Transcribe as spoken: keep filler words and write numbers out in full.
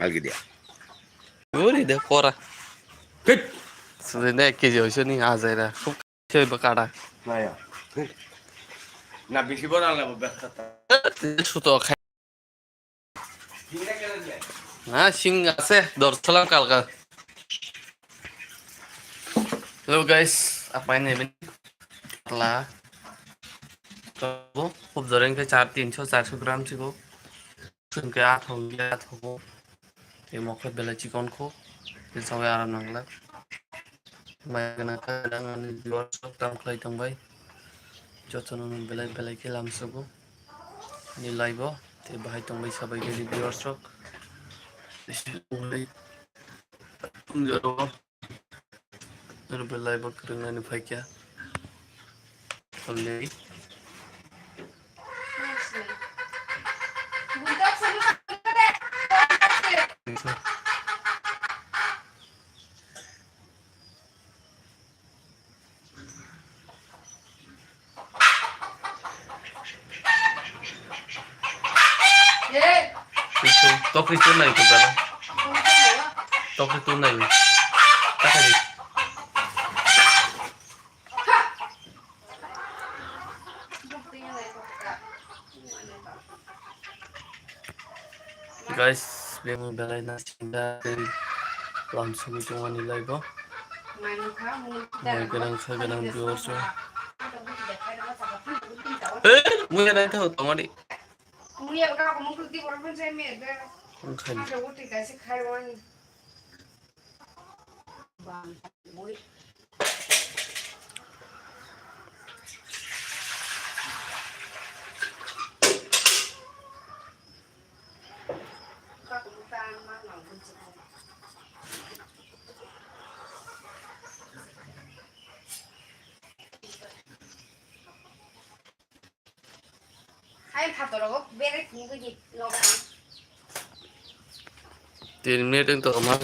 Algi dia. Uri de pora. Hit. Sudene ek kg hoiso ni ajaira. Khub khaiba kada. Naya. Hit. Na bisi bora na bekha ta. Suto khai. Na sing ase dor salam kalka. Hello guys, apai ne bin la. To khub joreng ke char tinso charso gram chiko. Sungke athok ya athogo. Tei mokhe belai chikon kho. Tei sawi aram nangla. Mai gana ka nang ani viewers rok tam khlai tong bai. Jotono belai belai khe lam sugo. Ni live o. Tei bahai tong bai sabai gani viewers rok. Tei si tonglai. Tongjaro. Ano belai bo kwrwng nani phaikya. Already. Tokri tu nai tu dada. Tokri tu nai. Takari. Guys, bemo belai na sinda tei lam sugui tongmani live o. Mai gwnang kha gwnang viewers o. Eh, muya nai thago tongmani. Wngkha ni. Ayang khatorogo bere kungwi di logo. Tin minute wng tongma.